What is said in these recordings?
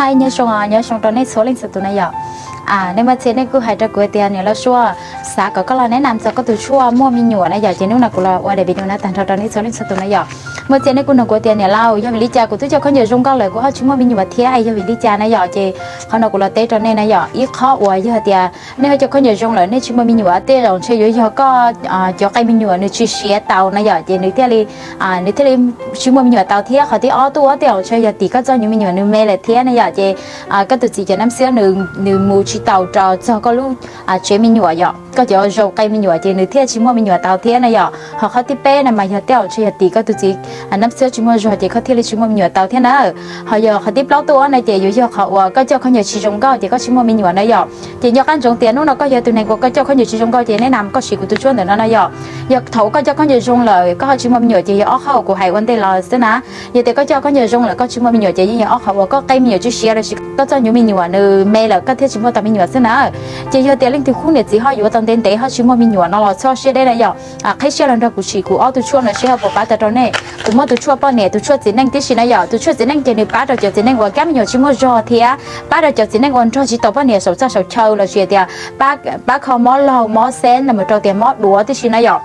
Hi, nyob zoo, nyob zoo rau nej txhua leej txhua tus na yom. Nej muaj txhia nej kuj hais rau kuv tias niam Lauj Suab, xav kom koj los nes nam txog koj tus tshuaj muaj me nyuam na yom, ces hnub no kuv los ua daim video no tag nrho rau nej txhua leej txhua tus na yom. Muaj txhia nej kuj nug kuv tias niam Lauj, yog vim li cas kuv twb coj khaub ncaws zoo nkauj lawm kuv ho tsis muaj me nyuam thiab, yog vim li cas na yom. Ces qhov no kuv los teb rau nej na yom, ib qhov uas yog tias nej ho coj khaub ncaws zoo lawm nej tsis muaj me nyuam, tej zaum ntshe yuav yog koj cov qe me nyuam nws tsis siav tau na yom, ces nws thiaj li nws thiaj li tsis muaj me nyuam tau thiab. Qhov thib ob tuaj, tej zaum ntshe yog tim koj txoj hnyuv me nyuam nws me lawm thiab na yom, ces koj tus txiv cov nab xwab nws mus tsis tau rau txog koj lub tsev me nyuam yom, koj cov zoo qe me nyuam ces nws thiaj tsis muaj me nyuam tau thiab na yom. Ho qhov thib peb no mas yog tej zaum ntshe yog tim koj tus txiv nab xwab tsis muaj zog ces koj thiaj li tsis muaj me nyuam tau thiab na. Ho yog qhov thib plaub tuaj no ces yuav yog qhov uas koj coj khaub ncaws tsis zoo nkauj ces koj tsis muaj me nyuam na yom. Ces nco qab ntsoov tias hnub no koj yog tus neeg uas koj coj khaub ncaws tsis zoo nkauj ces nej nam koj siv kuv tus tshuaj ntawm no na yom. Yog thaum koj coj khaub ncaws zoo lawm koj ho tsis muaj me nyuam ces yog ob qhov uas kuv hais ua ntej los xwb na. Yog tias koj coj khaub ncaws zoo lawm koj tsis muaj me nyuam ces yeej yog ob qhov uas koj qe me nyuam tsis siav lossis koj txoj hnyuv me nyuam nws me lawm koj thiaj tsis muaj tau me nyuam xwb na. Ces yog tias leej twg khub niam txiv ho yuav tau ntev ntev ho tsis muaj me nyuam no los txhob siab deb na yom. Qhib siab los nrog kuv sim kuv ob tug tshuaj no seb ho puas pab tau rau nej. Kuv muab tus tshuaj poj niam, tus tshuaj txiv neej tib si na yom. Tus tshuaj txiv neej ces nws pab rau cov txiv neej uas kab me nyuam tsis muaj zog thiab pab rau cov txiv neej uas nrog tsis tau poj niam saum txaj saum chaw lossis tias pab kho mob laug mob xeeb los mus rau tias mob duav tib si na yom.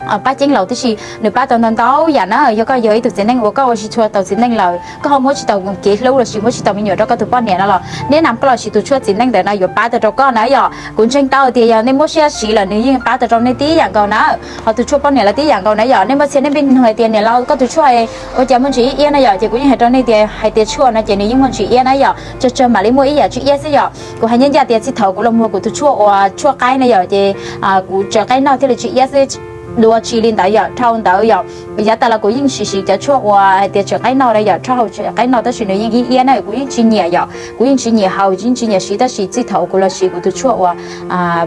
Pab ceeb laus tib si, nws pab tau ntau ntau yam na. Yog koj yog ib tug txiv neej uas koj ua tsis tshua tau txiv neej lawm, koj ho muab tsis tau kev hlub lossis muab tsis tau me nyuam rau koj tus poj niam no los nej nam koj los siv tus tshuaj txiv neej ntawm no yuav pab tau rau koj na yom. Kuv ntseeg tau tias yog nej muab siab siv lawm nws yeej pab tau rau nej tib yam nkaus na. Ho tus tshuaj poj niam los tib yam nkaus na yom. Nej muaj txhia nej pheej nug hais tias niam Lauj koj tus tshuaj ua cas muaj ntsis iab iab na yom, ces kuv yeej hais rau nej tias hais tias tshuaj no ces nws yeej muaj ntsis iab na yom, tsawg tsawg mam li muaj ib yam tsw iab xwb yom. Kuv hais ncaj ncaj tias txij thaum kuv los muag kuv tus tshuaj uas tshuaj qaib na yom, ces kuv tsw qaib noj thiaj li tsw iab xwb. Dua tsis li ntawd yom, dhau ntawd yom, yav tas los kuv yeej siv siv cov tshuaj uas hais tias tsw qaib noj na yom, tshuaj hau tsw qaib noj tab sis nws yeej iab iab na, kuv yeej tsis nyiam yom, kuv yeej tsis nyiam haus yeej tsis nyiam siv, tab sis txij thaum kuv los siv kuv tus tshuaj uas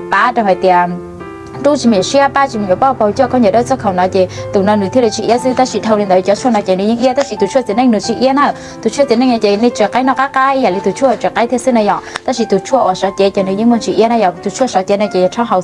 pab rau hais tias rub tsis me nyuam siab, pab tsis me nyuam poj paug coj khaub ncaws dawb txog khaum no ces tus no nws thiaj li tsw iab xwb, tab sis dhau li ntawd cov tshuaj no ces nws yeej iab, tab sis tus tshuaj txiv neej nws tsis iab na. Tus tshuaj txiv neej ces nej tsw qaib noj qab qab ib yam li tus tshuaj tsw qaib thiab xwb na yom, tab sis tus tshuaj uas sov cev ces nws yeej muaj ntsis iab na yom, tus tshuaj sov cev no ces yog rhuab haus